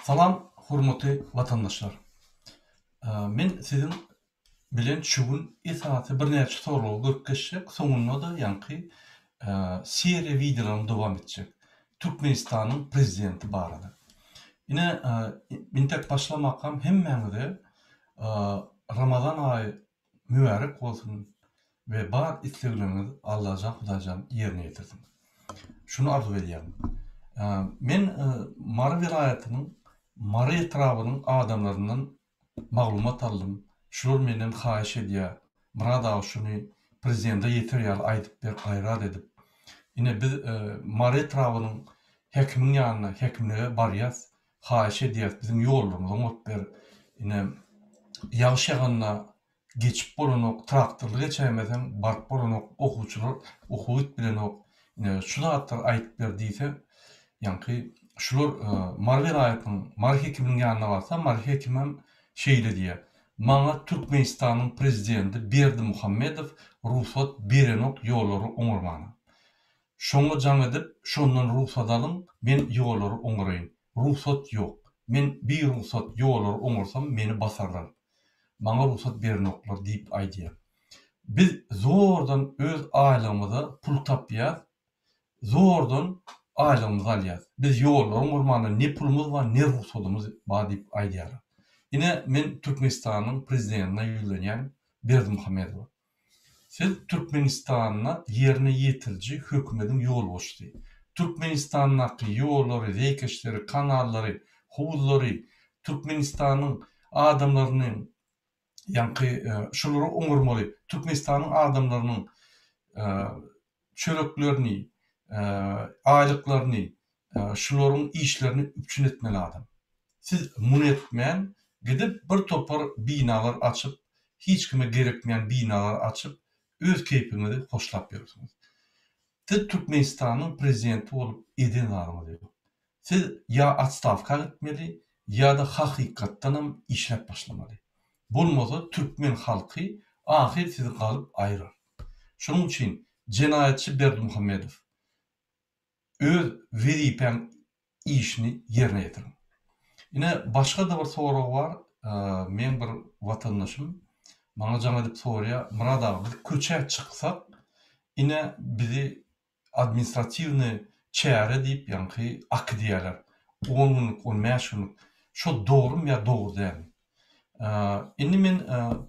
Salam hormatly watandaşlar. Men siziň bilen şu gün esasy birnäçe soragy görüp geçjek, soňunda-da ýaňky seriýa wideolarymy dowam etjek. Türkmenistanyň prezidenti barada. Ine, intek başlamakam hemmäňize Ramazan aýy mübärek bolsun we bar islegleriňizi Allajan Hudaýjan ýerine ýetirsin. Şuny arzuw edýärin. Men Mary welaýatynyň Mary etrabynyň adamlaryndan maglumat aldym. Şular menden haýyş edýär. Myrat aga şuny prezidente ýeter ýaly aýdyp ber gaýrat edip. Ine biz Mary etrabynyň häkimiň ýanyna häkimlige barýas. Haýyş edýäs biziň ýollarymyzy oňaryp ber. Ine ýagyş ýaganda geçip bolanok, traktorly geçäýmeseň baryp bolanok, okuwçylar okuwa gidip bilenok. Ine şu zatlary aýdyp ber diýse, ýaňky şular Mary welaýatynyň Mary hekiminiň ýanyna barsa, Mary hekimem şeýle diýýär, Maňa Türkmenistanyň prezidenti Berdimuhamedow rugsat berenok ýollary oňarmana. Şoňa jaň edip, şondan rugsat alyň, men ýollary oňaraýyn. Rugsat ýok. Men birugsat ýollary oňarsam, meni basarlar. Maňa rugsat berenoklar diýip aýdýar. Biz zordan öz aýlygymyza pul tapýas, zordan aýlygymyzy alýas. Biz ýollary oňarmana ne pulumyz bar, ne rugsadymyz bar diýip aýdýarlar. Ine, men Türkmenistanyň prezidentine ýüzlenýän Berdimuhamedowa. Siz Türkmenistanda ýerine ýetiriji hökümediň ýolbaşçysy. Türkmenistandaky ýollary, zeýkeşleri, kanallary, howuzlary, Türkmenistanyň adamlarynyň ýaňky şulary oňarmaly, Türkmenistanyň adamlarynyň çöreklerini, aýlyklaryny, şularyň işlerini üpjün etmeli adam. Siz muny etmän, gidip bir topar binalar açyp, hiç kime gerekmeýän binalar açyp, öz keýpiňizi hoşlap ýörsüňiz. Siz Türkmenistanyň prezidenti bolup eden zadyňyz ýok. Siz ýa otstawka gitmeli, ýa-da hakykatdanam işläp başlamaly. Bolmasa türkmen halky ahyr sizi galyp aýyrar. Şonuň üçin jenaýatçy Berdimuhamedow, öz wezipäň işini ýerine ýetiriň. Ine başga-da bir sorag bar, meň bir watandaşym maňa jaň edip soraýar, Myrat aga biz köçä çyksak ine bizi administratiwnyý çäre diýip ýaňky akidýäler, on günlük, on bäş günlük, şo dogrymy ýa dogry dälmi? Indi men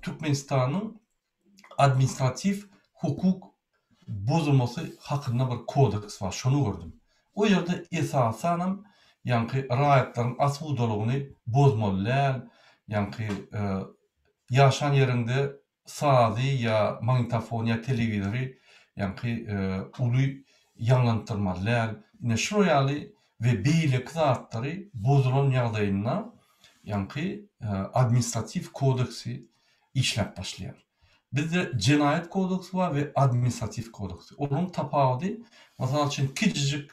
Türkmenistanyň administratiw hukuk bozulmasy hakynda bir kodeks bar, şony gördüm. O ýerde esasanam ýaňky raýatlaryň asudalygyny bozmaly däl, ýaňky ýaşan ýeriňde sazy ýa magnitofony ýa telewizory ýaňky uly ýaňlantdyrmaly däl. Ine şular ýaly we beýleki zatlary bozulan ýagdaýynda ýaňky administratiw kodeksi işläp başlaýar. Bizde jenaýat kodeksi bar we administratiw kodeksi. Olaryň tapawudy, mysal üçin, kiçijik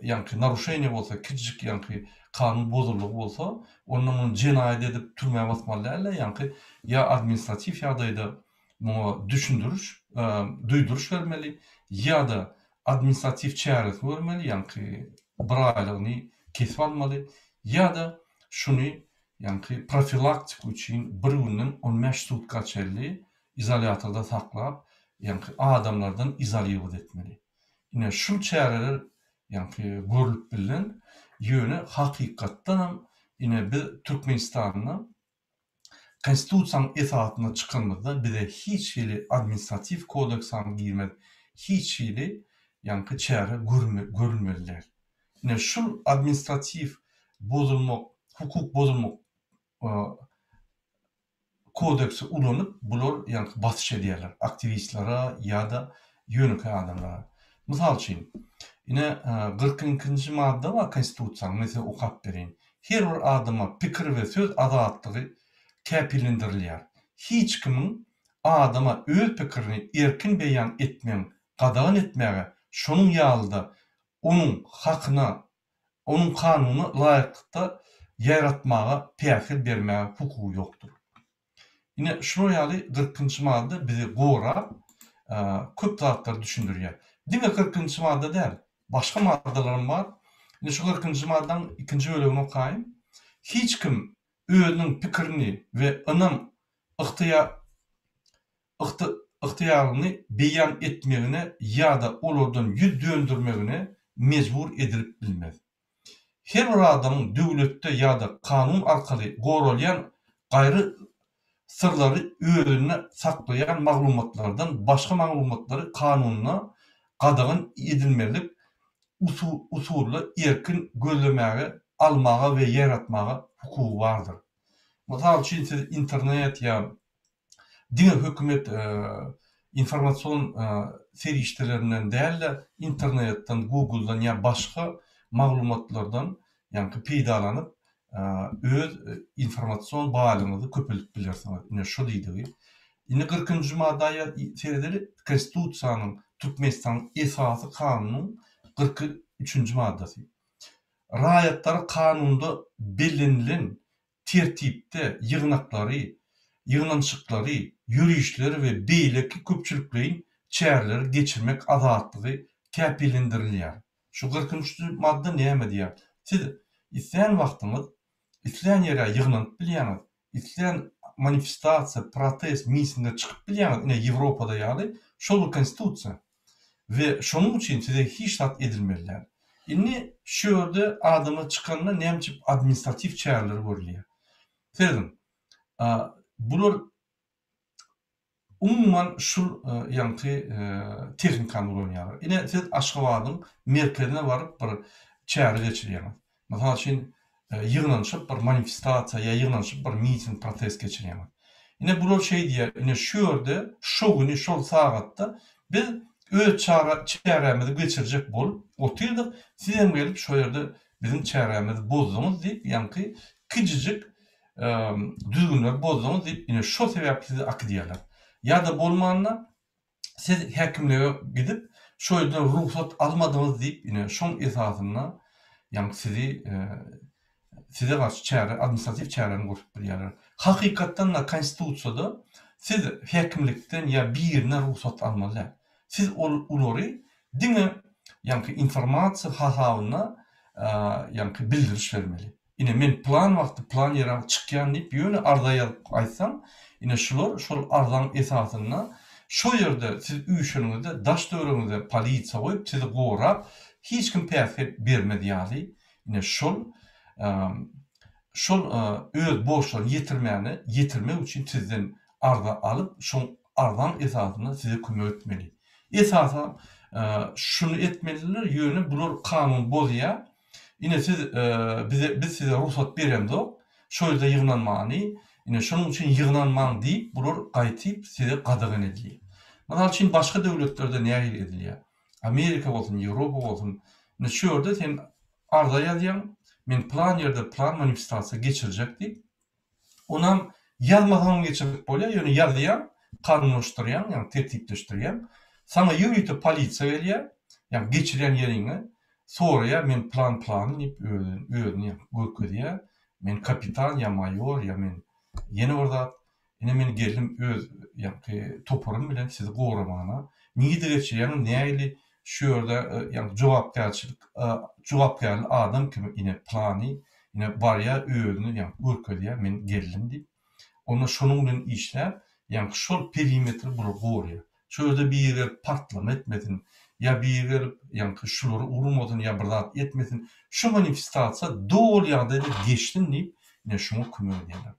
ýaňky naruşeniýe bolsa, kiçijik ýaňky kanun bozullygy bolsa, onda muny jenaýat edip türmä basmaly däl-de, ýaňky ýa administratiw ýagdaýda muňa düşündiriş, duýduryş bermeli, ýa-da administratiw çäresini görmeli, ýaňky bir aýlygyny kesip almaly, ýa-da şuny Ýaňky profilaktika üçin bir günden on bäş sutka çenli izolýatorda saklap, ýaňky adamlardan izolirowat etmeli. Ine şul çäreler ýaňky görlüp bilnen, ýöne hakykatdanam ine biz Türkmenistanda Konstitusiýanyň esasynda çykanymyzda bize hiç hili administratiw kodeksam girmez, hiç hili ýaňky çäre görülmeli däl. Ine şul administratiw bozulmak, hukuk bozulmak kodeksi ulanyp bular ýaňky basyş edýärler aktiwistlere ýa-da ýönekeý adamlara. Mysal üçin, ine 42-nji madda bar konstitusiýanyň, men size okap bereýin. Her bir adama pikir we söz azatlygy kepillendirilýär. Hiç kimiň adama öz pikirini erkin beýan etmegiň gadagan etmäge, şonuň ýaly-da onuň hakyna, onuň kanuna laýyklykda ýaýratmaga päsgel bermäge hukugy ýokdur. Ine, şular ýaly 40-njy madda bizi gorap, köp zatlary düşündirýär. Diňe 40-njy madda däl, başga maddalaram bar. Indi şu kyrkynjy maddaň ikinji bölegini okaýyn. Hiç kim özüniň pikirini we ynam ygtyýaryny beýan etmegine ýa-da olardan ýüz döndürmegine mejbur edilip bilmez. Her bir adamyň döwletde ýa-da kanun arkaly goralýan gaýry syrlary özünde saklaýan maglumatlardan başga maglumatlary kanunda gadagan edilmedik usulda erkin gözlemäge, almaga we ýaýratmaga hukugy bardyr. Mysal üçin, siz internet ýa diňe hökümet informasion serişdelerinden däl-de, internetden, Google-dan ýa başga maglumatlardan, ýaňky peýdalanyp, öz informasion baýlygyňyzy köpeldip bilersiňiz. Ine, şo diýdigi. Indi kyrkynjy madda seredeli, Konstitusiýanyň, Türkmenistanyň Esasy Kanunynyň 43-nji maddasy. Raýatlara kanunda bellenilen tertipde ýygnaklary, ýygnanyşyklary, ýörişleri we beýleki köpçülikleýin çäreleri geçirmek azatlygy kepillendirilýär. Şu 43-nji madda näme diýýär? Siz islän wagtyňyz, islän ýere ýygnanyp bilýäňiz, islän manifestasiýa, protest, mitinge çykyp bilýäňiz, ine Ýewropada ýaly, şol bir konstitusiýa. We şonuň üçin size hiç zat edilmeli däl. Indi şu ýerde adamlar çykanda näme üçin administratiw çäreler görülýär. Serediň, bular umuman şul ýaňky tehnikany ulanýarlar. Ine siz Aşgabadyň merkezine baryp bir çäre geçirýäňiz. Mysal üçin, ýygnanyşyp bir manifestasiýa ýa ýygnanyşyp bir miting, protest geçirýäňiz. Ine bular şeý diýýär, ine şu ýerde, şo güni, şol sagatda biz öz çara çärämizi geçirjek bolup otyrdyk, sizem gelip şo ýerde biziň çärämizi bozduňyz diýip, ýaňky kijijik düzgünleri bozduňyz diýip, ine şo sebäpli sizi akidýärler. Ýa-da bolmanda siz häkimlige gidip, şo ýerden rugsat almadyňyz diýip, ine, şoň esasynda, ýagny sizi size garşy çäre, administratiw çäräni görüp bilýärler. Hakykatdan-da Konstitusiýada siz häkimlikden ýa birinden rugsat almaly däl. Siz ol olary diňe ýaňky informasiýa hasabynda ýaňky bildiriş bermeli. Ine men plan wagty plan ýere çykýan diýip ýöne arza ýazyp aýtsaň, ine şular şol arzaň esasynda şo ýerde siz üýşeniňizde daş töweregiňizde polisiýa goýup sizi gorap hiç kim päsgel bermez ýaly ine şol şol öz borçlaryny ýetirmäne ýetirmek üçin sizden arza alyp şoň arzaň esasynda size kömek etmeli. Esasan şuny etmeliler ýöne bular kanun bozýar Ine siz bize biz size rugsat beremzok şo ýerde ýygnanmany, ine şonuň üçin ýygnanmaň diýip bular gaýtyp size gadagan edilýär. Mysal üçin başga döwletlerde nähili edilýär? Amerika bolsun, Ýewropa bolsun, ine şu ýerde sen arza ýazýaň, men plan ýerde plan manifestasiýa geçirjek diýip, Onam ýazmasaňam geçirip bolýar, ýöne ýazýaň, kanunlaşdyrýaň, ýagny tertipleşdirýäň. Saňa ýörite polisiýa gelýär, ýagny geçirýän ýeriňe soraýar, men plan plany diýip özüni görkezýär. Men kapitan ýa maýor ýa men ýene bir zat. Ine men geldim öz ýaňky toparym bilen sizi goramana. Nirde geçirýäňiz, nähili şu ýerde ýaňky jogapkärçilik jogapkärli adam kimi ine plany ine barýar özüni ýaňky görkezýär men geldim diýip. Onda şonuň bilen işläp ýaňky şol perimetri bular gorýar. Şu ýerde biri gelip partlama etmesin ýa biri gelip ýaňky şulary urmasyn ýa bir zat etmesin şu manifestasiýa doly ýagdaýda geçsin diýip ine şoňa kömek edýärler.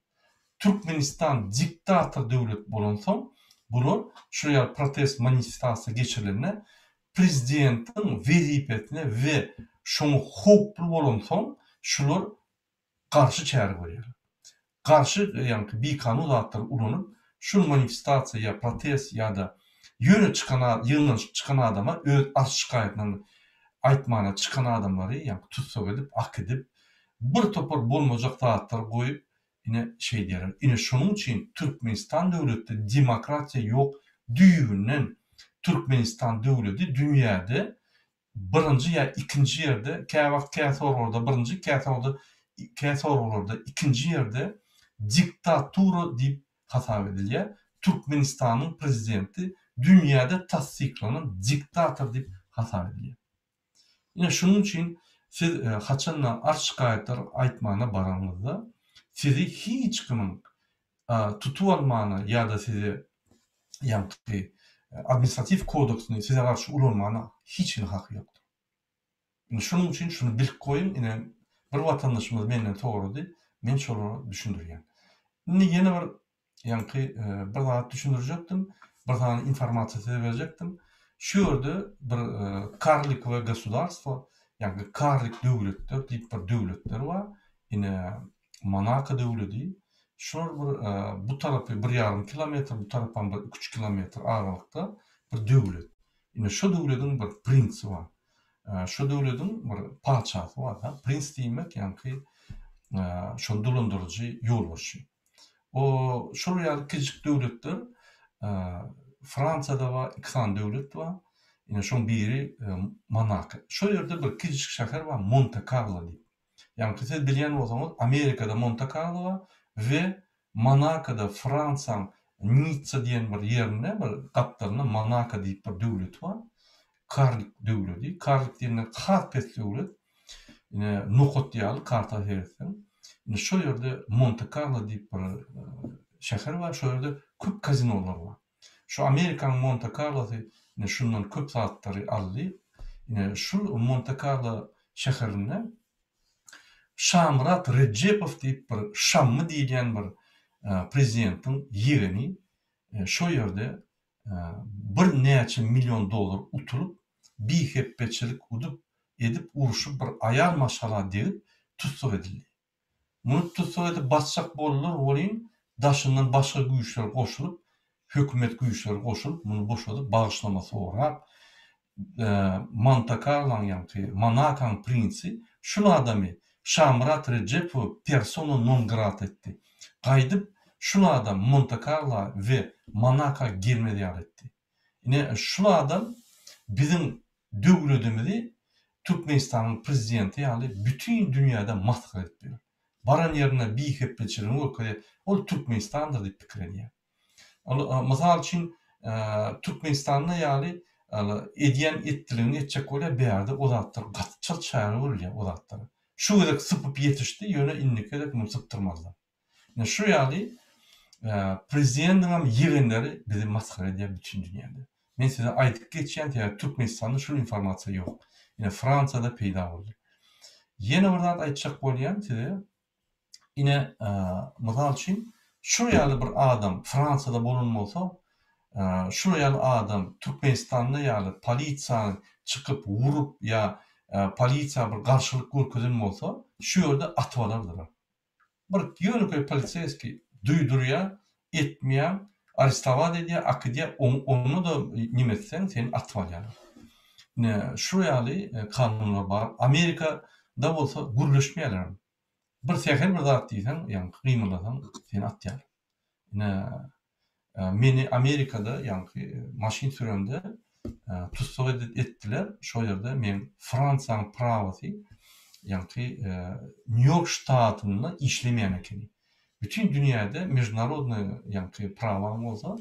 Türkmenistan diktator döwlet bolansoň bular şu ýaly protest manifestasiýa geçirilende prezidentiň wezipesine we şoňa howply bolansoň şular garşy çäre görýärler. Garşy ýaňky bikanun zatlary ulanyp şul manifestasiýa ýa protest ýa-da ýöne çykan ýygnanyşyp çykan adama öz arz şikaýatyny aýtmana çykan adamlary ýaňky tussag edip akidip bir topar bolmajak zatlary goýup Ine şeýdýärler. Ine şonuň üçin Türkmenistan döwletde demokratiýa ýok düýbünden Türkmenistan döwledi dünýäde birinji ýa ikinji ýerde käwagt kä soraglarda birinji kä soragda kä soraglarda ikinji ýerde diktatura diýip hasap edilýär. Türkmenistanyň prezidenti dünýäde tassyklanan diktator diýip hasap edilýär. Ine şunuň üçin Siz haçanda arz-şikaýatlar aýtmana baranyňyzda, sizi hiç kimiň tutup almana ýa-da size ýaňky administratiw kodeksyny size garşy ulanmana hiç hili haky ýokdur. Indi şunuň üçin şuny bilip goýuň, ine bir watandaşymyz menden sorady, men şolara düşündirýän. Indi ýene bir ýaňky bir zat düşündirjekdim, bir sany informasiýa size berjekdim. Şu ýerde bir karlikowe gosudarstwo, ýagny karlik döwletler diýip bir döwletler bar. Ine Monako döwledi. Şular bir bu tarapy bir ýarym kilometr, bu tarapam bir iki-üç kilometr aralykda bir döwlet. Ine şo döwlediň bir prinsi bar. Şo döwlediň bir patyşasy bar. Prins diýmek ýaňky şony dolandyryjy ýolbaşçy. O şol ýaly kiçijik döwletler Fransiýada bar, iki sany döwlet bar. Ine şoň biri Monako. Şol ýerde bir kiçijik şäher bar, Monte-Karlo diýip. Ýaňky siz bilýän bolsaňyz, Amerikada Monte-Karlo bar we Monakoda Fransiýaň Nitsa diýen bir ýerinde bir gapdalynda Monako diýip bir döwleti bar. Karlik döwledi. Karlik diýende has pes döwlet. Ine nokat ýaly karta seretseň. Ine şol ýerde Monte Karlo diýip bir şäher bar. Şol ýerde köp kazinolar bar. Şu Amerikanyň Monte Karlosy ine şundan köp zatlary aldy. Ine şul Monte Karlo şäherinde Şamyrat Rejepow diýip bir Şammy diýilýän bir prezidentiň ýegeni şo ýerde birnäçe million dollar utulyp, bihepbeçilik udup edip urşup bir aýal maşgala degip tussag edildi. Muny tussag edip basjak boldular welin daşyndan başga güýçler goşulyp hökümet güýçleri goşulyp muny boşadyp bagyşlama sorap Monte-Karloň ýaňky Monakaň prinsi şul adamy Şamyrat Rejepowy persona non grata etdi. Gaýdyp şul adam Monte-Karlo we Monaka gelmez ýaly etdi. Ine şul adam biziň döwledimizi Türkmenistanyň prezidenti ýaly bütin dünýäde masgara edip ýör. Baran ýerinde bihepbeçiligini görkezýär. Ol Türkmenistandyr diýip pikir edýär. Ol mysal üçin Türkmenistanda ýaly edýän etdiligini etjek bolýar, bärde o zatlar gaty çalt çäre görülýär o zatlara. Şu gezek sypyp ýetişdi, ýöne indiki gezek muny sypdyrmazlar. Ine şu ýaly prezidentiňem ýegenleri bizi masgara edýär bütin dünýäde. Men size aýdyp geçýän sebäbi Türkmenistanda şul informasiýa ýok. Ine Fransiýada peýda boldy. Ýene bir zat aýtjak bolýan size. Ine mysal üçin şu ýaly bir adam Fransiýada bolan bolsa, şu ýaly adam Türkmenistanda ýaly polisiýany çykyp urup ýa polisiýa bir garşylyk görkezen bolsa, şu ýerde atyp alardylar. Bir ýönekeý poliseýskiý duýdurýar, etmeýäň, arestowat edýär, akidýär, onda-da neme etseň seni atyp alýarlar. Ine, şu ýaly kanunlar bar. Amerikada bolsa gürleşmeýärlerem. Bir sähel bir zat diýseň, ýaňky gymyldasaň seni atýarlar. Ine, meni Amerikada ýaňky maşyn süremde tussag etdiler. Şo ýerde meň Fransiýanyň prawasy ýaňky Nýu-Ýork ştatynda işlemeýän ekeni. Bütin dünýäde mežnarodnyý ýaňky prawaň bolsa,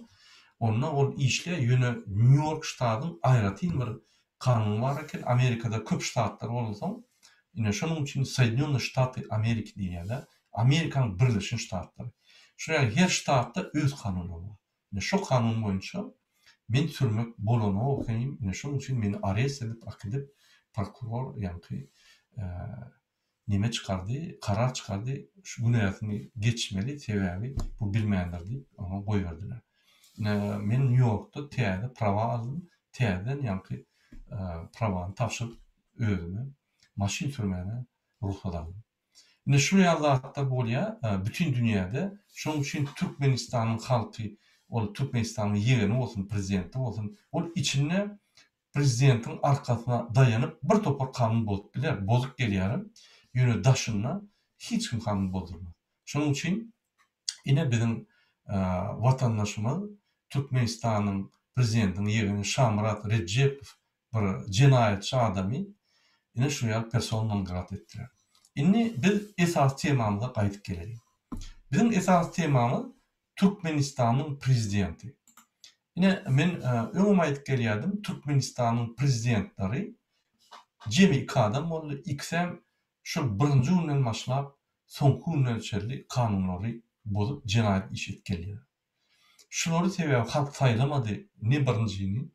onda ol işleýär, ýöne Nýu-Ýork ştatyň aýratyn bir kanuny bar eken. Amerikada köp ştatlar bolansoň, ine şonuň üçin Soýedinýonnyý Ştaty Ameriki diýilýär-de. Amerikanyň Birleşen Ştatlary. Şonuň ýaly her ştatda öz kanunlary bar. Ine şo kanun boýunça men sürmek bolanok ekenim, ine şonuň üçin meni arest edip akidip prokuror ýaňky neme çykardy, karar çykardy, şu günäsini geçmeli, sebäbi bu bilmändir diýip oňa goýberdiler. Ine men Nýu-Ýorkda täze prawa aldym, täzeden ýaňky prawany tabşyryp özüme maşyn sürmäne rugsat aldym. Ine şul ýaly zatlar bolýar bütin dünýäde. Şonuň üçin Türkmenistanyň halky, ol Türkmenistanyň ýegeni bolsun, prezidenti bolsun, ol içinde prezidentiň arkasyna daýanyp bir topar kanun bozup biler, bozup gelýärem, ýöne daşynda hiç kim kanun bozdurmaz. Şonuň üçin ine biziň watandaşymyz Türkmenistanyň prezidentiniň ýegeni Şamyrat Redjepow bir jenaýatçy adamy ine şu ýaly persona non grata etdiler. Indi biz esasy temamyza gaýdyp geleliň. Biziň esasy temamyz Türkmenistanyň prezidenti. Ine men öňem aýdyp gelýärdim, Türkmenistanyň prezidentleri. Jemi iki adam boldy, ikisem şol birinji günden başlap soňky günlere çenli kanunlary bozup jenaýat iş edip gelýär. Şulary sebäbi halk saýlamady ne birinjini,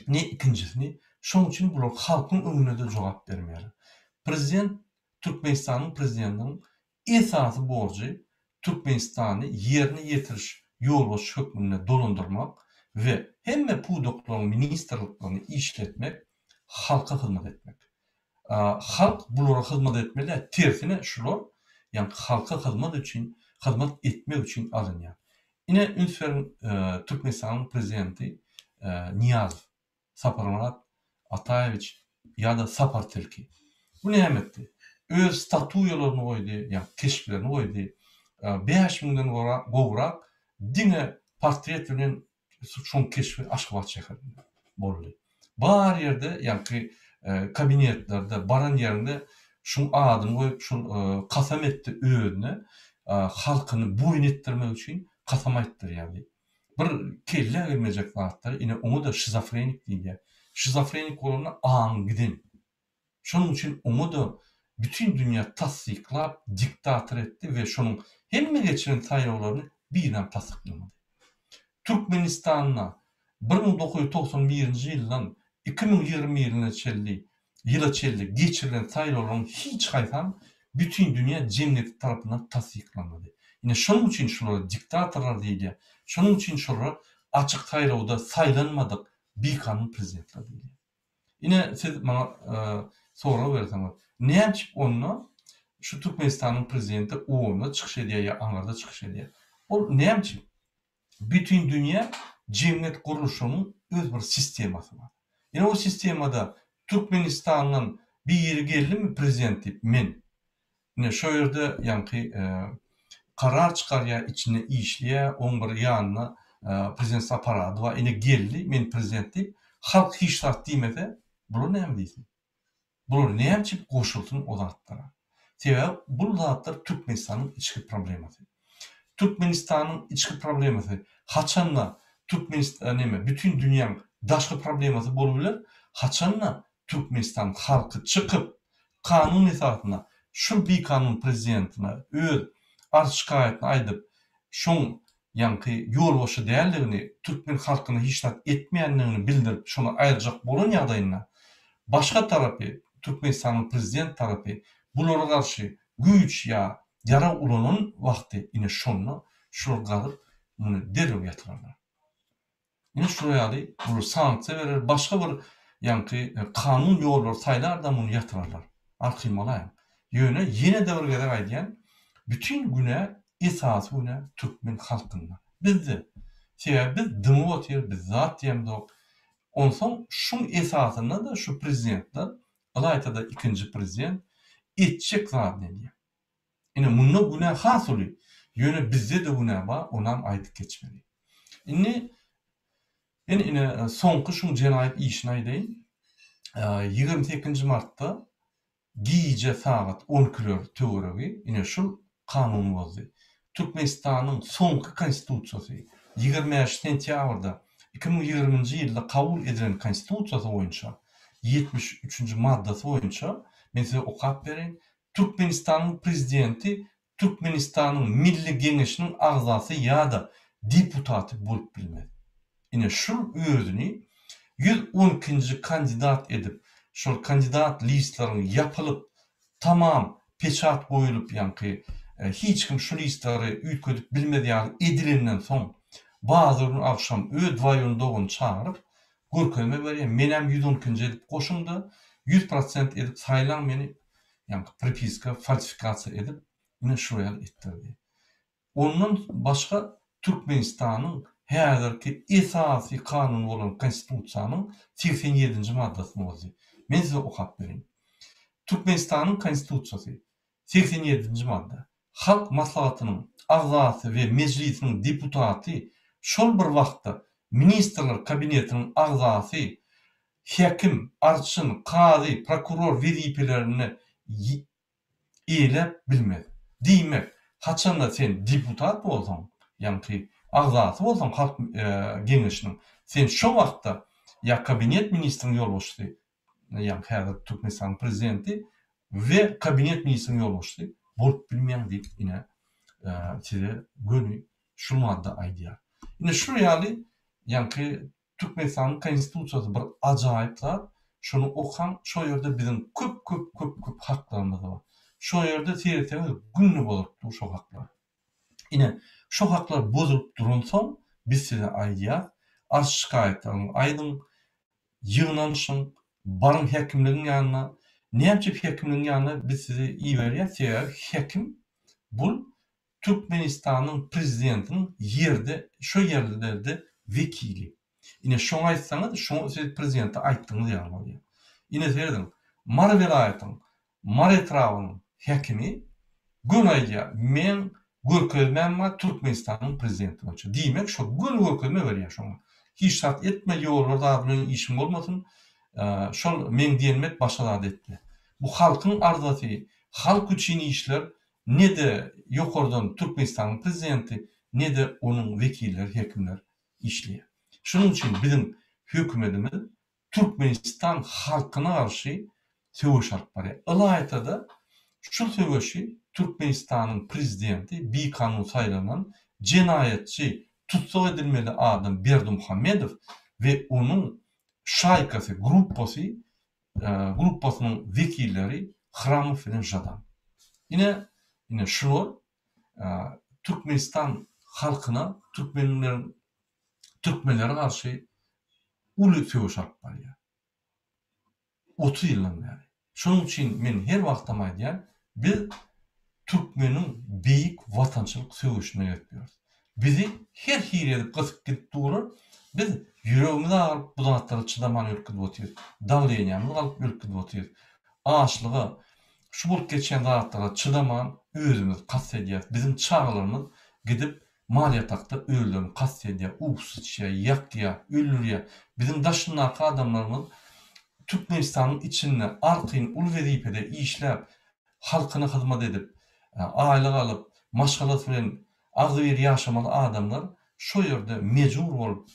ne ikinjisini, şoň üçin bular halkyň öňünde-de jogap bermeýärler. Prezident Türkmenistanyň prezidentiniň esasy borjy Türkmenistany ýerine ýetiriş ýolbaşçy hökmünde dolandyrmak we hemme pudaklaryň ministrliklerini işletmek, halka hyzmat etmek. Halk bulara hyzmat etmeli däl, tersine şular ýaňky halka hyzmat üçin, hyzmat etmek üçin alynýar. Ine üns beriň Türkmenistanyň prezidenti Nyýazow. Saparmyrat Ataýewiç ýa-da Sapar tilki. Bu näme etdi? Öz statuýalaryny goýdy, ýa keşplerini goýdy. 5000-den gowrak diňe portret bilen şoň keşbi Aşgabat şäherinde boldy. Bar ýerde ýaňky kabinetlerde baran ýeriňde şuň adyny goýup şul kasam etdi özüne halkyny boýun etdirmek üçin kasam aýtdyrýardy. Bir kellä girmejek zatlar, ine oňa-da şizofrenik diýilýär. Şizofrenik bolanda aňy giden. Şonuň üçin oňa-da bütin dünýä tassyklap diktator etdi we şonuň hemme geçiren saýlawlaryny birinem tassyklamady. Türkmenistanda 1991-nji ýyldan 2021-ine çenli ýyla çenli geçirilen saýlawlaryň hiç haýsam bütin dünýä jemgyýeti tarapyndan tassyklanmady. Ine şonuň üçin şulara diktatorlar diýilýär. Şonuň üçin şolara açyk saýlawda saýlanmadyk bikanun prezidentler diýilýär. Ine siz maňa sorag berseňiz, näçip onda şu Türkmenistanyň prezidenti onda çykyş edýär ýa aňyrda çykyş edýär? Ol näme üçin? Bütindünýä jemgyýet gurluşygynyň öz bir sistemasy bar. Ine o sistemada Türkmenistandan biri geldimi prezident diýip men. Ine şo ýerde ýaňky karar çykarýar içinde işleýär oň bir ýanynda prezident aparady bar ine geldi men prezident diýip halk hiç zat diýmese bular näme diýsin. Bular näme üçin goşulsyn o zatlara? Sebäbi bul zatlar Türkmenistanyň içki problemasy. Türkmenistanyň içki problemasy haçanda Türkmenistan neme bütin dünýäň daşky problemasy bolup biler, haçanda Türkmenistan halky çykyp kanun esasynda şul bikanun prezidentine öz arz şikaýatyny aýdyp şoň ýaňky ýolbaşçy däldigini, türkmen halkyna hiç zat etmeýändigini bildirip şony aýyrjak bolan ýagdaýynda başga tarapy, Türkmenistanyň prezident tarapy bulara garşy güýç ýa ýarag ulanan wagty ine şonda şular galyp muny derrew ýatyrarlar. Ine şular ýaly bular sanksiýa berer, başga bir ýaňky kanun ýollary saýlar-da muny ýatyrarlar. Arkaýyn bolaýyň. Ýöne ýene-de bir gezek aýdýan, bütin günä, esasy günä türkmen halkynda. Bizde. Sebäbi biz dymyp otyrys, biz zat diýemzok. Onsoň şuň esasynda-da şu prezidentler, ylaýta-da ikinji prezident etjek zadyny edýär. Ine munda günä has uly. Ýöne bizde-de günä bar, onam aýdyp geçmeli. Indi men ine soňky şuň jenaýat işini aýdaýyn. 28-nji martda gije sagat on ikiler töweregi ine şul kanuny bozdy. Türkmenistanyň soňky konstitusiýasy 25 sentýabrda 2020-nji ýylda kabul edilen konstitusiýasy boýunça 73-nji maddasy boýunça men size okap bereýin. Türkmenistanyň Prezidenti Türkmenistanyň Milli Geňeşiniň agzasy ýa-da deputaty bolup bilmez. Ine şul özüni 112-nji kandidat edip, şol kandidat listleriň ýapylyp, tamam peçat goýulyp ýaňky hiç kim şu listleri üýtgedip bilmez ýaly edilenden soň, bazar gün agşam öz dwaýony doganyny çagyryp, görkezme berýär, menem 112-nji edip goşuň-da, 100 prosent edip saýlaň meni, ýaňky pripiska, falsifikasiýa edip, ine şular ýaly etdirdi. Ondan başga Türkmenistanyň häzirki esasy kanuny bolan Konstitusiýanyň 87-nji maddasyny bozdy. Men size okap bereýin. Türkmenistanyň Konstitusiýasy, 87-nji madda, Halk Maslahatynyň agzasy we Mejlisiniň deputaty şol bir wagtda Ministrler Kabinetiniň agzasy, häkim, arçyn, kazy, prokuror wezipelerini eýeläp bilmez. Diýmek, haçanda sen deputat bolsaň, ýaňky agzasy bolsaň Halk Geňeşiniň, sen şo wagtda ýa kabinet ministriň ýolbaşçysy. ýagny häzir Türkmenistanyň prezidenti we kabinet ministriniň ýolbaşçysy bolup bilmeýäň diýip ine size göni şu madda aýdýar. Ine şul ýaly ýaňky Türkmenistanyň konstitusiýasy bir ajaýyp zat, şony okaň şo ýerde biziň köp köp köp köp haklarymyz bar. Şo ýerde seretseňiz günde bozulyp dur şo haklar. Ine şo haklar bozulyp duransoň biz size aýdýas arz şikaýatlaryňyzy aýdyň, ýygnanyşyň, baryň häkimligiň ýanyna. Näme üçin häkimligiň ýanyna biz sizi iberýäs sebäbi häkim bul Türkmenistanyň prezidentiniň ýerde şo ýerlerde wekili. Ine şoňa aýtsaňyz şoňa siz prezidente aýtdyňyz ýaly bolýar. Ine serediň Mary welaýatyň Mary etrabynyň häkimi göni aýdýar meň görkezmäm bar Türkmenistanyň prezidenti boýunça. Diýmek şo göni görkezme berýär şoňa. Hiç zat etme ýollar zat bilen işiň bolmasyn şol meň diýenimi et başga zat etme. Bu halkyň arzasy halk üçin işler Ne-de ýokardan Türkmenistanyň prezidenti, ne-de onuň wekilleri, hekimler işleýär. Şunuň üçin biziň hökümetimiz Türkmenistan halkyna garşy söweş alyp barýar. Ylaýta-da şu söweşi Türkmenistanyň prezidenti, bikanun saýlanan, jenaýatçy, tussag edilmeli adam Berdimuhamedow we onuň şaýkasy, gruppasy gruppasynyň wekilleri Hramow bilen Žadan. Ine, ine şular Türkmenistan halkyna, türkmenleriň türkmenlere garşy uly söweş alyp barýar. 30 ýyldan bäri. Şonuň üçin men her wagtam aýdýan, biz Türkmeniň beýik watançylyk söweşine gezip ýörüs. Bizi her hili edip gysyp gidip durlar. Biz ýüregimiz agyryp bu zatlara çydaman ölüp gidip otyrys. Dawleniýamyz galyp ölüp gidip otyrys. Açlyga, şu bolup geçýän zatlara çydaman özümizi kast edýäris. Biziň çagalarymyz gidip mal ýatakda özlerini kast edýär, uwsuz içýär, ýakýar, öldürýär. Biziň daşyndaky adamlarymyz Türkmenistanyň içinde arkaýyn uly wezipede işläp, halkyna hyzmat edip, aýlyk alyp, maşgalasy bilen agzybir ýaşamaly adamlar şo ýerde mejbur bolup,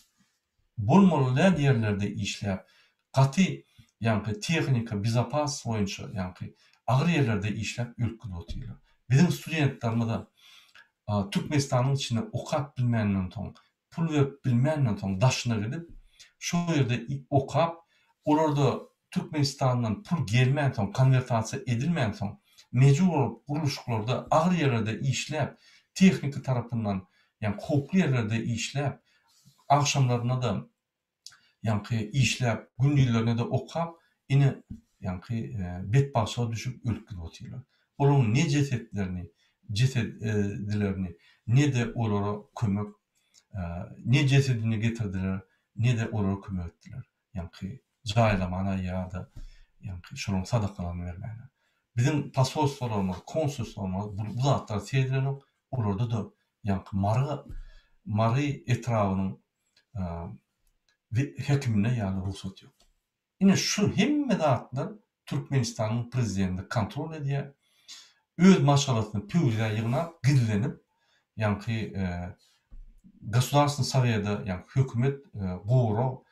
bolmaly däl ýerlerde işläp, gaty ýaňky tehnika, bezopas boýunça ýaňky agyr ýerlerde işläp ölüp gidip otyrlar. Biziň studentlerimiz-de Türkmenistanyň içinde okap bilmänden soň, pul berip bilmänden soň daşyna gidip, şo ýerde okap, olarda Türkmenistandan pul gelmänsoň, konwertasiýa edilmänsoň, mejbur bolup gurluşyklarda, agyr ýerlerde işläp, tehniki tarapyndan, ýagny howply ýerlerde işläp, agşamlaryna-da ýaňky işläp, gündizlerine-de okap, ine, ýaňky betbagtçylyga düşüp ölüp gidip otyrlar. Olaryň ne jesetlerini, jesedilerini, ne-de olara kömek, ne jesedini getirdiler, ne-de olara kömek etdiler. Ýaňky jaýlamana ýa-da ýaňky şolaryň sadakalaryny bermäne. Biziň posolstwolarymyz, konsulstwolarymyz bu zatlara seredilenok, olarda-da ýaňky Mary Mary etrabynyň häkimine ýaly rugsat ýok. Ine şu hemme zatlar Türkmenistanyň prezidenti kontrol edýär. Öz maşgalasyny pöwrizä ýygnap, gizlenip, ýaňky Gosudarstwnyý soweda, ýaňky hökümet gorag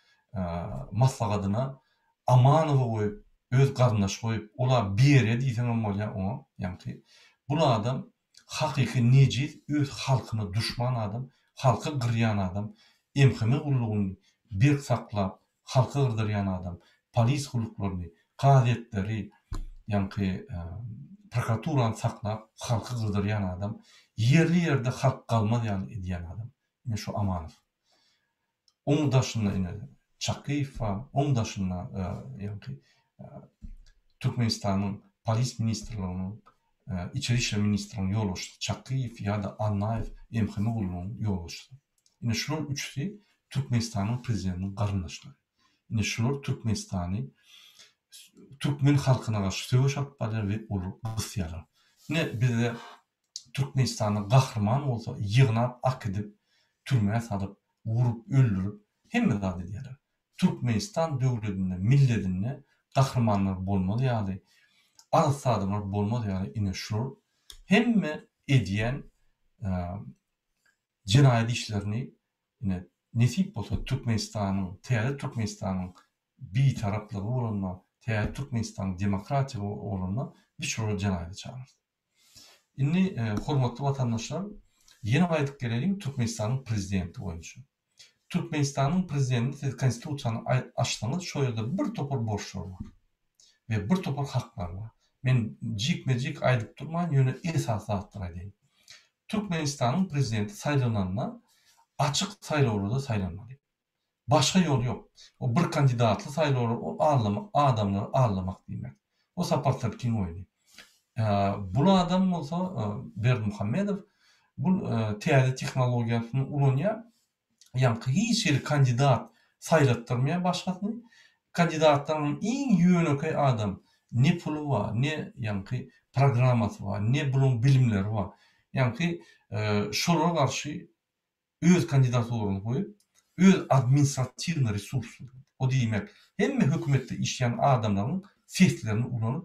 maslahadyna Amanowy goýup, öz garyndaşy goýup, ola Beriýa diýseňem bolýar oňa, ýaňky bul adam hakyky nejiz, öz halkyna duşman adam, halky gyrýan adam, MHM gullugyny berk saklap, halky gyrdyrýan adam, polis gulluklaryny, kazyýetleri, ýaňky prokuraturany saklap halky gyrdyrýan adam, ýerli-ýerde halk galmaz ýaly edýän adam. Ine şu Amanow. Oň daşynda ine Çakyýew bar, oň daşynda ýaňky Türkmenistanyň polis ministrliginiň, içeri işler ministrliginiň ýolbaşçysy Çakyýew ýa-da Annaýew MHM gullugynyň ýolbaşçysy. Ine şular üçüsi Türkmenistanyň prezidentiniň garyndaşlary. Ine şular Türkmenistany türkmen halkyna garşy söweş alyp barýar we olar gysýarlar. Ine bizde Türkmenistanda gahryman bolsa ýygnap akidip türmä salyp urup öldürip hemme zat edýärler. Türkmenistan döwledinde milledinde gahrymanlar bolmaz ýaly arassa adamlar bolmaz ýaly ine şular hemme edýän Jenaýat işlerini ine nesip bolsa Türkmenistanyň täze Türkmenistanyň bitaraplygy bolanda. Täze Türkmenistanyň demokratiýa bolanda biz şolary jenaýata çagyrarys. Indi hormatly watandaşlar ýene gaýdyp geleliň Türkmenistanyň prezidenti boýunça. Türkmenistanyň prezidentini siz konstitusiýany açsaňyz şo ýerde bir topar borçlar bar we bir topar haklar bar. Men jikme-jik aýdyp durman ýöne esasy zatlary aýdaýyn. Türkmenistanyň prezidenti saýlananda açyk saýlawlarda saýlanmaly. Başga ýol ýok. O bir kandidatly saýlawlar ol aldama adamlary aldamak diýmek. O Sapar Sirkiň oýny. Bul adam bolsa Berdimuhamedow bul täze tehnologiýasyny ulanýar. Ýaňky hiç hili kandidat saýlatdyrmaýar başgasyny. Kandidatlaryň iň ýönekeý adam ne puly bar, ne ýaňky programmasy bar, ne buluň bilimleri bar. Ýaňky şolara garşy öz kandidaturasyny goýup, öz administratiwnyý resursyny, o diýmek, hemme hökümetde işleýän adamlaryň seslerini ulanyp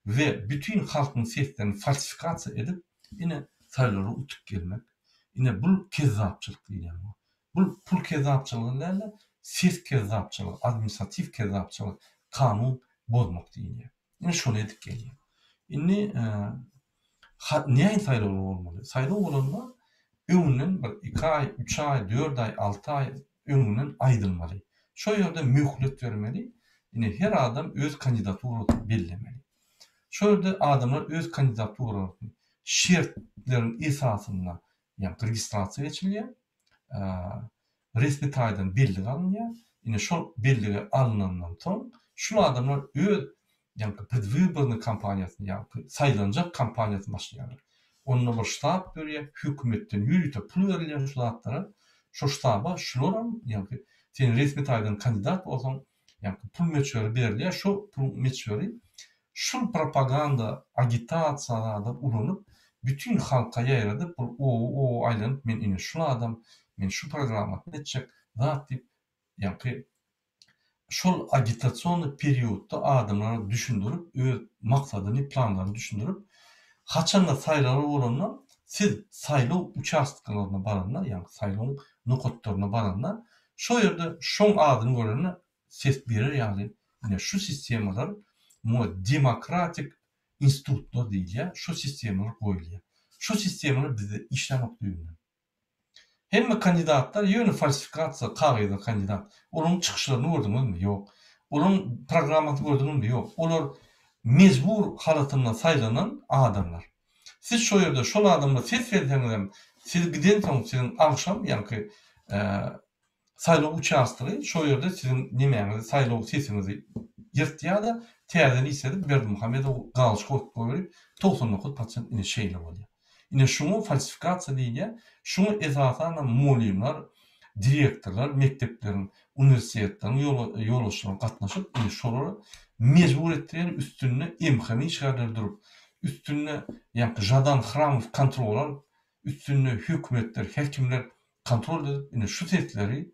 we bütin halkyň seslerini falsifikasiýa edip, ine, saýlawlara utup gelmek, ine, bul kezzapçylyk diýilýän bu. Bul pul kezzapçylygy däl-de, ses kezzapçylygy, administratiw kezzapçylyk, kanun bozmak diýilýär. Ine şony edip gelýär. Indi nähili saýlawlar bolmaly? Saýlaw bolanda öňünden bir iki aý, üç aý, dört aý, alty aý öňünden aýdylmaly. Şo ýerde möhlet bermeli. Ine her adam öz kandidaturasyny bellemeli. Şo ýerde adamlar öz kandidaturasyny şertleriň esasynda ýagny registrasiýa geçilýär. Resmi taýdan bellige alynýar. Ine şol bellige alnandan soň şul adamlar öz ýaňky predwybornyý kampaniýasyny ýaňky saýlanjak kampaniýasyny başlaýarlar. Onda bir ştab dörýär, hökümetden ýörite pul berilýär şu zatlara. Şo ştaba şularam ýaňky sen resmi taýdan kandidat bolsaň ýaňky pul möçberi berilýär, şo puluň möçberi şul propaganda, agitasiýa zada ulanyp bütin halka ýaýradyp bir oba-oba aýlanyp men ine şul adam, men şu programmasyny etjek zat diýip ýaňky şol agitasionnyý periodda adamlara düşündirip öz maksadyny, planlaryny düşündirip haçanda saýlawlar bolanda siz saýlaw uçastkalaryna baranda ýagny saýlawyň nokatlaryna baranda şo ýerde şoň adyny görende ses berer ýaly ine şu sistemalar muňa demokratik institutlar diýilýär şu sistemalar goýulýar. Şu sistemalar bizde işlänok düýbünden. Hemme kandidatlar ýöne falsifikasiýa kagyzda kandidat. Olaryň çykyşlaryny gördüňizmi? Ýok. Olaryň programmasyny gördüňizmi? Ýok. Olar mejbur halatynda saýlanan adamlar. Siz şo ýerde şol adama ses berseňizem siz gidensoň siziň agşam ýaňky Saýlaw uçastogy şo ýerde siziň nemäňizi saýlaw sesiňizi ýyrtýada täzeden işledip Berdimuhamedow galçka goýup goýberip 99 prosent ine şeýle bolýar. Ine şuňa falsifikasiýa diýilýär. Şuňa esasanam mugallymlar, direktorlar, mekdepleriň, uniwersitetleriň ýolbaşçylary gatnaşyp ine şolara mejbur etdirýär üstünde MHM işgärleri durup üstünde ýaňky Žadan Hramow kontrol alyp üstünde hökümetler, häkimler kontrol edip ine şu sesleri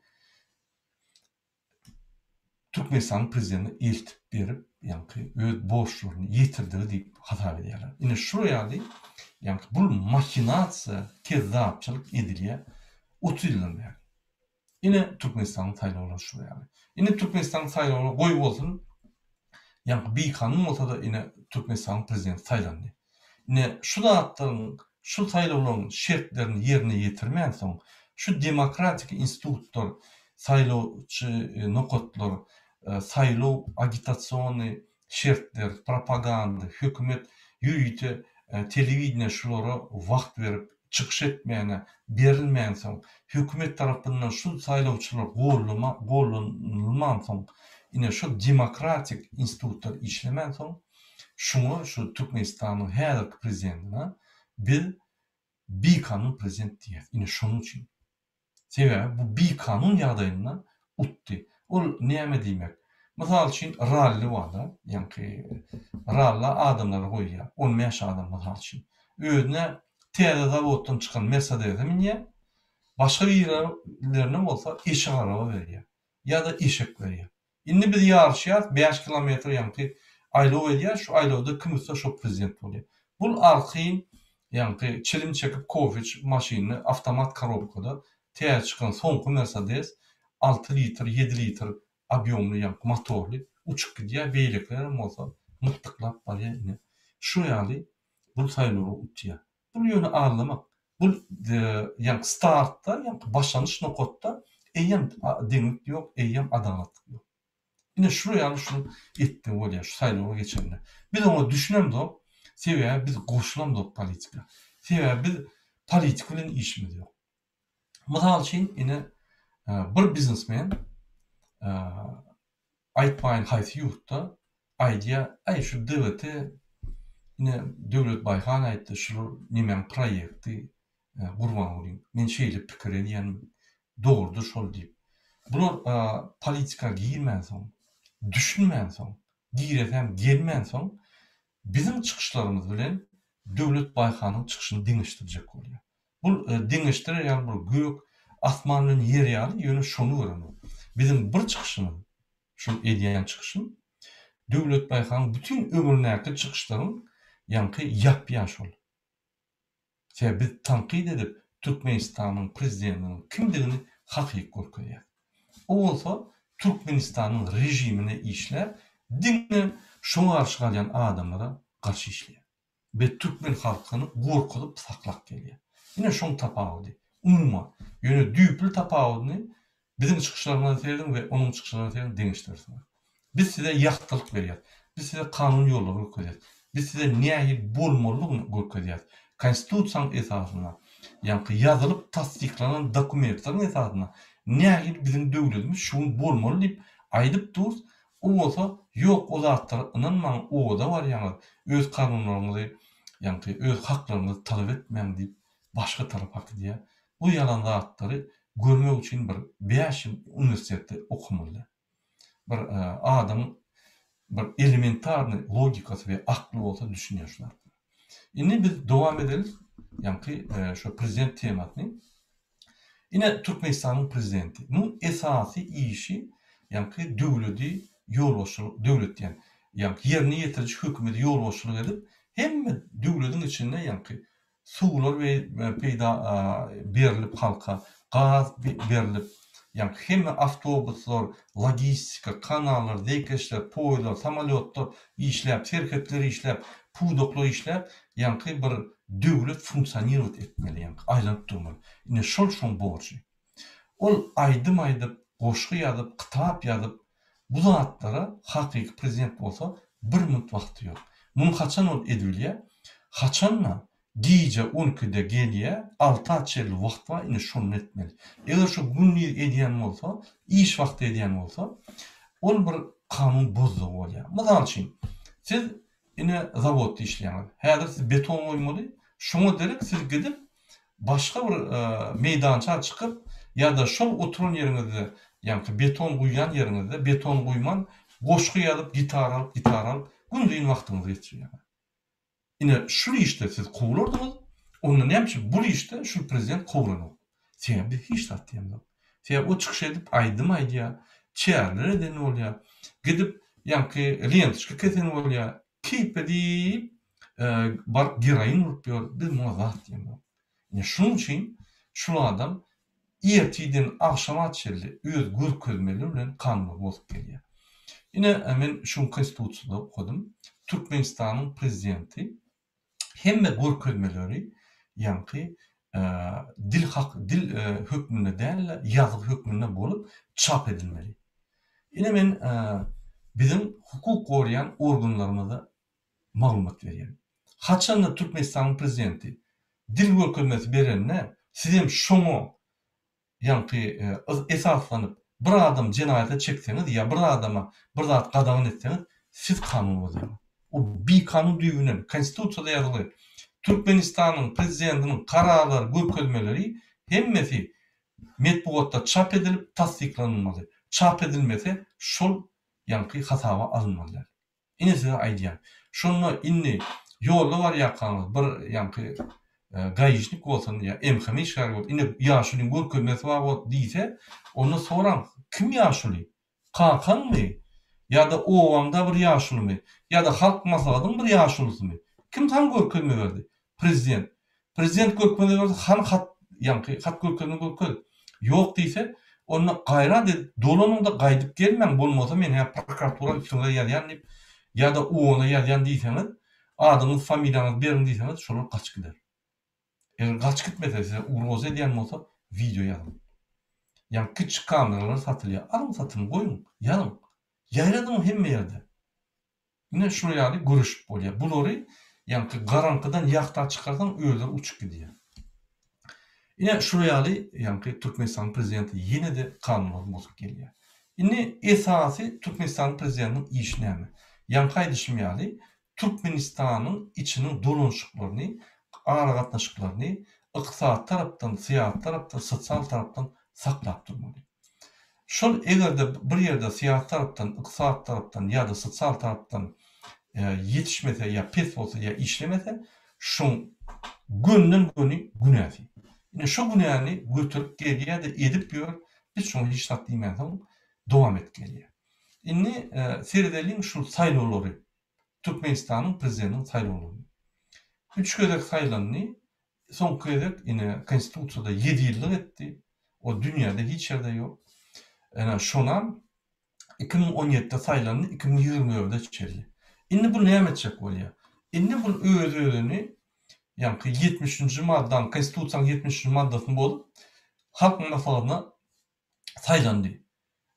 Türkmenistanyň prezidentine eltip berip ýaňky öz borçlaryny ýetirdigi diýip hasap edýärler. Ine şular ýaly ýaňky bul mahinasiýa kezzapçylyk edilýär 30 ýyldan bäri. Ine Türkmenistanyň saýlawlary şular ýaly. Indi Türkmenistanyň saýlawlary goý bolsun ýaňky bikanun bolsada ine Türkmenistanyň prezidenti saýlandy. Ine, şu zatlaryň, şu saýlawlaryň şertlerini ýerine ýetirmänsoň, şu demokratik institutlar, saýlawçy nokatlar, saýlaw agitasionnyý şertler, propaganda, hökümet ýörite telewideniýe şulara wagt berip, çykyş etmäne berilmänsoň, hökümet tarapyndan şu saýlawçylar gollama, gollanylmansoň, ine, şu demokratik institutlar işlemänsoň, Şuňa şu Türkmenistanyň häzirki prezidentine biz bikanun prezident diýýäs. Ine şonuň üçin. Sebäbi bu bikanun ýagdaýynda utdy. Ol näme diýmek? Mysal üçin ralli barda, ýaňky ralla adamlary goýýar. 15 adam mysal üçin. Özüne täze zawoddan çykan Mersedese münýär. Başga birilerine bolsa eşek araba berýär. Ýa-da eşek berýär. Indi biz ýaryşýas, bäş kilometr ýaňky aýlaw edýäs, şu aýlawda kim utsa şo prezident bolýar. Bul arkaýyn ýaňky çilim çekip kofe içip maşynda awtomat korobkada täze çykan soňky Mercedes alty litr, ýedi litr obýomly ýaňky motorly. Uçup gidýär, beýlekilerem bolsa mytdyklap barýar ine. Şu ýaly bul saýlawlary utýar. Bul ýöne aldamak. Bul ýaňky startda, ýaňky başlanyş nokatda eýýäm deňlik ýok, eýýäm adalatlyk ýok. Ine şular ýaly şuny etdigi bolýar şu saýlawa geçende. Biz oňa düşünemzok, sebäbi biz goşulamzok politika. Sebäbi biz politika bilen işimiz ýok. Mysal üçin ine bir biznesmen aýtmaýyn haýsy ýurtda aýdýar, aý şu DWT ine Döwlet Baýhan aýtdy şular nemäň proýekti Gurbangulyň men şeýle pikir edýän dogrudyr şol diýip. Bular politika girmänsoň, düşünmänsoň, giresem gelmänsoň biziň çykyşlarymyz bilen Döwlet Baýhanyň çykyşyny deňeşdirjek bolýar. Bul deňeşdirer ýaly bir gök, asman bilen ýer ýaly ýöne şony görenok. Biziň bir çykyşymyz, şul edýän çykyşym Döwlet Baýhanyň bütin ömründäki çykyşlaryň ýaňky ýapýar şol. Sebäbi biz tankyt edip Türkmenistanyň prezidentiniň kimdigini hakyky görkezýäs. O bolsa Türkmenistanyň režimine işläp diňe şoňa garşy galýan adamlara garşy işleýär. We türkmen halkyny gorkuzyp saklap gelýär. Ine şoň tapawudy. Umuman. Ýöne düýpli tapawudyny Biziň çykyşlarymyza serediň we onuň çykyşlaryna serediň deňeşdirersiňiz. Biz size ýagtylyk berýäs. Biz size kanun ýollary görkezýäs. Biz size nähili bolmalydygyny görkezýäs. Konstitusiýanyň esasynda, ýaňky ýazylyp tassyklanan dokumentleriň esasynda nähili biziň döwletimiz şu gün bolmaly diýip aýdyp durus, o bolsa ýok o zatlara ynanmaň oda barýaňyz, öz kanunlaryňyzy ýaňky öz haklaryňyzy talap etmäň diýip başga tarapa äkidýär. Bu ýalan zatlary görmek üçin bir bäş ýyl uniwersitetde okamaly. Bir adamyň bir elementarnyý logikasy we akly bolsa düşünýär şu zatlara. Indi biz dowam edelis ýaňky şu prezident temasyny. Ine Türkmenistanyň prezidenti. Muň esasy işi ýaňky döwledi ýolbaşçylyk döwlet diýen ýaňky ýerine ýetiriji hökümeti ýolbaşçylyk edip hemme döwlediň içinde ýaňky Suwlar peýda berlip halka, gaz berlip, ýagny hemme awtobuslar, logistika, kanallar, zeýkeşler, poýezler, samolýotlar işläp, serhetler işläp, pudaklar işläp, ýaňky bir döwlet funksionirowat etmeli, ýaňky aýlanyp durmaly. Ine şol şoň borjy. Ol aýdym aýdyp, goşgy ýazyp, kitap ýazyp, bu zatlara hakyky prezident bolsa bir minut wagty ýok. Muny haçan ol edibilýär? Haçanda gije on ikide gelýär, alta çenli wagt bar, ine şonda etmeli. Eger şu gündiz edýän bolsa, iş wagty edýän bolsa, ol bir kanun bozdugy bolýar. Mysal üçin, siz Ine zawodda işleýäňiz. Häzir siz beton goýmaly. Şoňa derek siz gidip başga bir meýdança çykyp ýa-da şol oturan ýeriňizde ýaňky beton guýýan ýeriňizde beton guýman goşgy ýazyp gitara alyp gitara alyp günuzyn wagtyňyzy geçirýäňiz. Ine şul işde siz kowulardyňyz. Onda näme üçin bul işde şul prezident kowulanok? Sebäbi biz hiç zat diýemzok. Sebäbi o çykyş edip aýdym aýdýar, çäreler eden bolýar, gidip ýaňky lentoçka kesen bolýar, keýp edip baryp geroin urup ýör, biz muňa zat diýemzok. Ine şunuň üçin şul adam ertirden agşama çenli öz görkezmeleri bilen kanunlary bozup gelýär. Ine men şu gün konstitusiýada okadym. Türkmenistanyň prezidenti hemme görkezmeleri ýaňky dil hak dil hökmünde däl-de, ýazgy hökmünde bolup çap edilmeli. Ine men biziň hukuk goraýan organlarymyza maglumat berýän. Haçanda Türkmenistanyň prezidenti dil görkezmesi berende sizem şoňa ýaňky esaslanyp bir adam jenaýata çekseňiz ýa bir adama bir zat gadagan etseňiz siz kanun bozýaňyz. O bikanun düýbünden konstitusiýada ýazylgy Türkmenistanyň prezidentiniň kararlary görkezmeleri hemmesi metbugatda çap edilip tassyklanylmaly. Çap edilmese şol ýaňky hasaba alynmaly däl. Ine size aýdýan. Şonda indi ýolda barýarkaňyz bir ýaňky gaişnik bolsun ýa MHM işgäri bolsun, ine ýaşulyň görkezmesi bar bol diýse, onda soraň, kim ýaşuly? Kakaňmy? Ýa-da obaňda bir ýaşulymy? Ýa-da halk maslahatyň bir ýaşulusymy? Kim saňa görkezme berdi? Prezident. Prezident görkezme berse, hany hat, ýaňky hat görkezme görkez. Ýok diýse, Onda gaýrat edip dolanyň-da gaýdyp gelmäň, bolmasa men hä prokuratura üstüňize ýazýan diýip, ýa-da OON-a ýazýan diýseňiz, adyňyz, familiýaňyzy beriň diýseňiz, şolar gaçyp gider. Eger gaçyp gitmese, size ugroza edýän bolsa, wideo ýazyň. Ýaňky kiçijik kameralar satylýar. Alyň satyň, goýuň, ýazyň. Ýaýradyň hemme ýerde. Ine şular ýaly göreşip bolýar. Bulary ýaňky garaňkydan ýagta çykarsaň özleri uçup gidýär. Ine şular ýaly ýaňky Türkmenistanyň prezidenti ýene-de kanunlary bozup gelýär. Indi esasy Türkmenistanyň prezidentiniň işi näme? Ýaňky aýdyşym ýaly Türkmenistanyň içiniň dolanyşyklaryny, aragatnaşyklaryny ykdysady tarapdan, syýasy tarapdan, sosial tarapdan saklap durmaly. Şol eger-de bir ýerde syýasy tarapdan, ykdysady tarapdan ýa-da sosial tarapdan ýetişmese ýa pes bolsa ýa işlemese, şoň gönden-göni günäsi. Ine şo günäni göterip gelýär-de edip ýör, biz şoňa hiç zat diýmänsoň dowam edip gelýär. Indi seredeliň şul saýlawlary, Türkmenistanyň prezidentiniň saýlawlaryny. Üç gezek saýlandy, Soňky gezek ine konstitusiýada ýedi ýyllyk etdi. O dünýäde hiç ýerde ýok. Ine şonam 2017-de saýlandy, 2024-de çeldi. Indi bu näme etjek bolýar? Indi bu öz-özüni ýaňky 73-nji maddanyň, konstitusiýanyň 73-nji maddasyny bozup, Halk Maslahatyna saýlandy.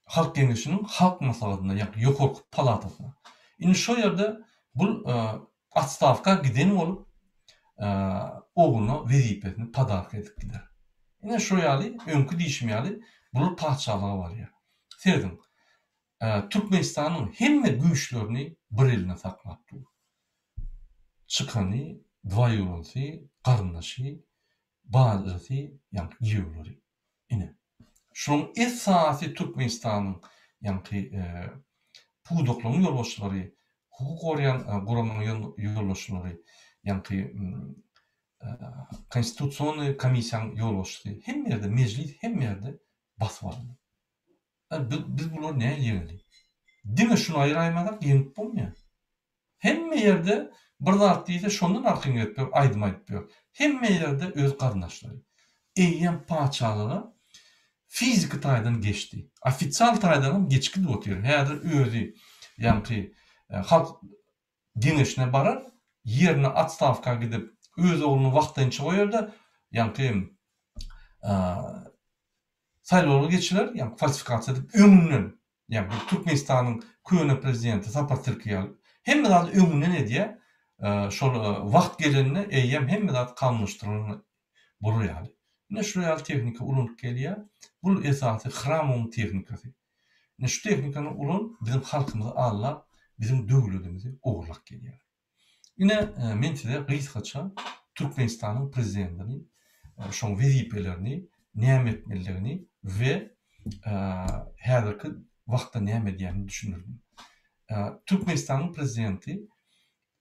Halk Geňeşiniň Halk Maslahatyna, ýagny ýokarky palatasyna. Indi şo ýerde bul otstawka giden bolup, ogluna wezipesini podarka edip gider. Ine şo ýaly, öňki diýşim ýaly, bular patyşalyga barýar. Serediň, Türkmenistanyň hemme güýçlerini bir elinde saklap dur. Çykany, dwaýuronsy, garyndaşy, bajysy, ýagny giýewleri. Ine, şoň esasy Türkmenistanyň ýaňky pudaklaryň ýolbaşçylary, hukuk goraýan guramanyň ýolbaşçylary, ýaňky Konstitusionnyý komissiýanyň ýolbaşçysy hemme ýerde mejlis hemme ýerde basyp alyndy. Biz bulary nähili ýeňeli? Diňe şuny aýyraýmasak ýeňip bolmaýar. Hemme ýerde bir zat diýse şondan arkaýyn gezip ýör, aýdym aýdyp ýör. Hemme ýerde öz garyndaşlary. Eýýäm patyşalyga fiziki taýdan geçdi. Ofisial taýdanam geçip gidip otyr. Häzir özi ýaňky halk geňeşine barar, ýerine otstawka gidip öz ogluny wagtlaýynça goýar-da, ýaňky saýlawlar geçirer, ýaňky falsifikasiýa edip öňünden Ýagny Türkmenistanyň köne prezidenti Sapar Tilki ýaly hemme zady öňünden edýär. Şol wagt gelende eýýäm hemme zat kanunlaşdyrylan bolar ýaly. Ine şular ýaly tehnika ulanyp gelýär. Bul esasy Hramowyň tehnikasy. Ine şu tehnikany ulanyp biziň halkymyzy aldap, biziň döwletimizi ogurlap gelýär. Ine, men size gysgaça Türkmenistanyň Prezidentini, şoň wezipelerini, näme etmelidigini we häzirki wagtda näme edýänini düşündirdim. Türkmenistanyň Prezidenti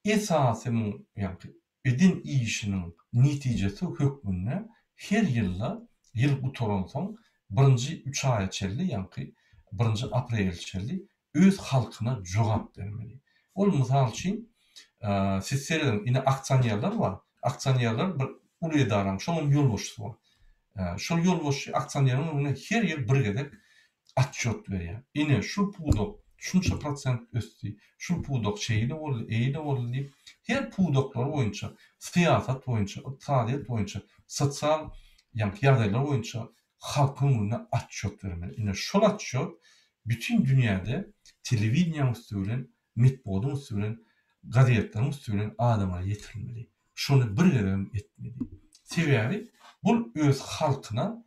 esasy muň ýaňky eden işiniň netijesi hökmünde her ýylda ýyl gutaransoň birinji üç aýa çenli ýaňky birinji aprele çenli öz halkyna jogap bermeli. Ol mysal üçin siz serediň ine aksionerler bar. Aksionerler bir uly edaranyň şoňam ýolbaşçysy bar. Şol ýolbaşçy aksioneriň öňünde her ýyl bir gezek otçýot berýär. Ine şu pudak şunça prosent ösdi, şu pudak şeýle boldy, eýle boldy diýip her pudaklary boýunça, syýasat boýunça, ykdysadyýet boýunça, sosial ýaňky ýagdaýlar boýunça halkyň öňünde otçýot bermeli. Ine şol otçýot bütin dünýäde telewideniýäň üsti bilen, metbugatyň üsti bilen, gazetleriň üsti bilen adamlara ýetirilmeli. Şony bir gezegem etmedi. Sebäbi bul öz halkyna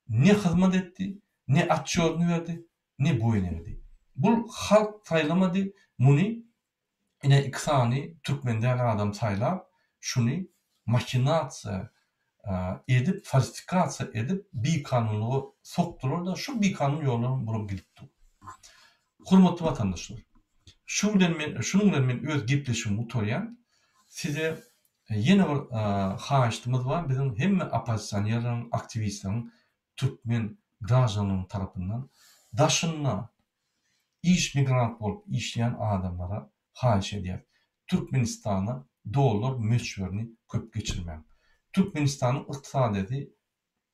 ne hyzmat etdi, ne otçýodyny berdi, ne boýun egdi. Bul halk saýlamady, muny ine iki sany türkmen däl adam saýlap şuny mahinasiýa edip falsifikasiýa edip bikanunlyga sokdular-da şu bikanun ýoldan bular gidip dur. Hormatly watandaşlar şu bilen men şunuň bilen men öz gepleşigimi gutarýan size ýene bir haýyştymyz bar biziň hemme oppozisionerleriň aktiwistleriň türkmen graždanlarynyň tarapyndan daşynda iş migrant bolup işleýän adamlara haýyş edýäs, Türkmenistana dollar möçberini köp geçirmäň. Türkmenistanyň ykdysadyýeti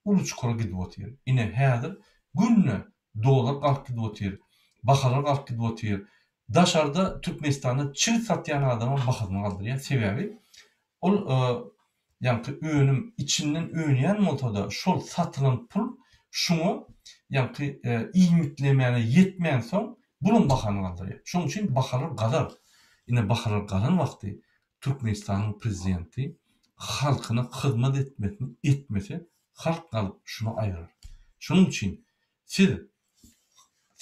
uly çukura gidip otyr. Ine häzir Günde dollar galyp gidip otyr, bahalar galyp gidip otyr. Daşarda Türkmenistanda çigit satýan adamam bahasyny galdyrýar. Sebäbi ol ýaňky önüm içinden önýän bolsa-da şol satylan pul şuňa ýaňky iýmitlemäne ýetmänsoň bulam bahany galdyrýar. Şonuň üçin bahalar galar. Ine bahalar galan wagty Türkmenistanyň prezidenti halkyna hyzmat etmesini etmese halk galyp şuny aýyrar. Şonuň üçin siz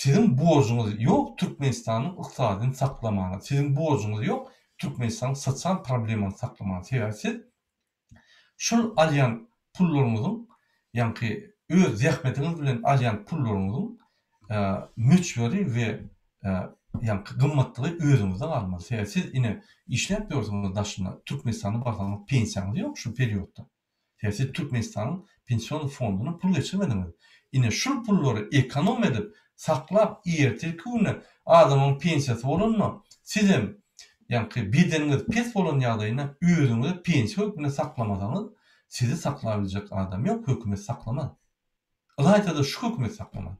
siziň borjuňyz ýok Türkmenistanyň ykdysadyny saklamana, siziň borjuňyz ýok Türkmenistanyň sosial problemany saklamana. Sebäbi siz şul alýan pullaryňyzyň ýaňky öz zähmetiňiz bilen alýan pullaryňyzyň möçberi we ýaňky gymmatlygy özüňizde galmaly. Sebäbi siz ine işläp ýörsüňiz daşynda Türkmenistana barsaňyz pensiýaňyz ýok şu periodda. Sebäbi siz Türkmenistanyň pension fonduna pul geçirmediňiz. Ine şul pullary ekonom edip saklap ertirki güne adamyň pensiýasy bolanda sizem ýaňky bedeniňiz pes bolan ýagdaýynda özüňize pensiýa hökmünde saklamasaňyz sizi saklabiljek adam ýok hökümet saklamaz. Ylaýtada şu hökümet saklamaz.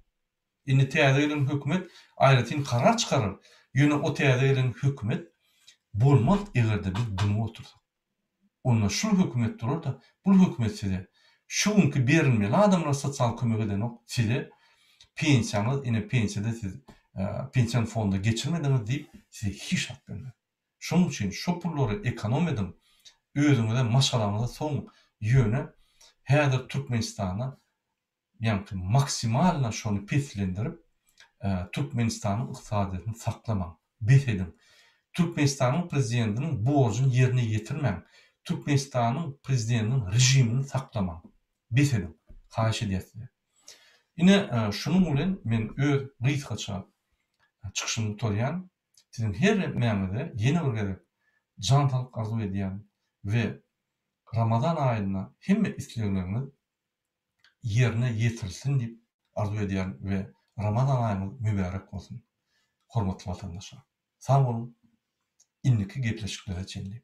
Indi täze gelen hökümet aýratyn karar çykarar ýöne o täze gelen hökümet bolmaz egerde biz dymyp otursak. Onda şul hökümet durar-da, bul hökümet size şu günki berilmeli adamlar sosial kömek edenok, size pensiýaňyz ine pensiýada siz pension fonda geçirmediňiz diýip size hiç zat bermez. Şonuň üçin şo pullary ekonom ediň, özüňize maşgalaňyza sowuň, ýöne häzir Türkmenistana ýaňky maksimalno şony peslendirip Türkmenistanyň ykdysadyýetini saklamaň. Bes ediň. Türkmenistanyň prezidentiniň borjuny ýerine ýetirmäň. Türkmenistanyň prezidentiniň režimini saklamaň. Bes ediň. Haýyş edýäs size. Ine şunuň bilen men öz gysgaça çykyşymy gutarýan. Siziň hemmäňize ýene bir gezek jan saglyk arzuw edýän we Ramazan aýynda hemme islegleriňiz ýerine ýetirilsin diýip arzuw edýärin we Ramazan aýyňyz mübärek bolsun hormatly watandaşlar. Sag boluň indiki gepleşiklere çenli.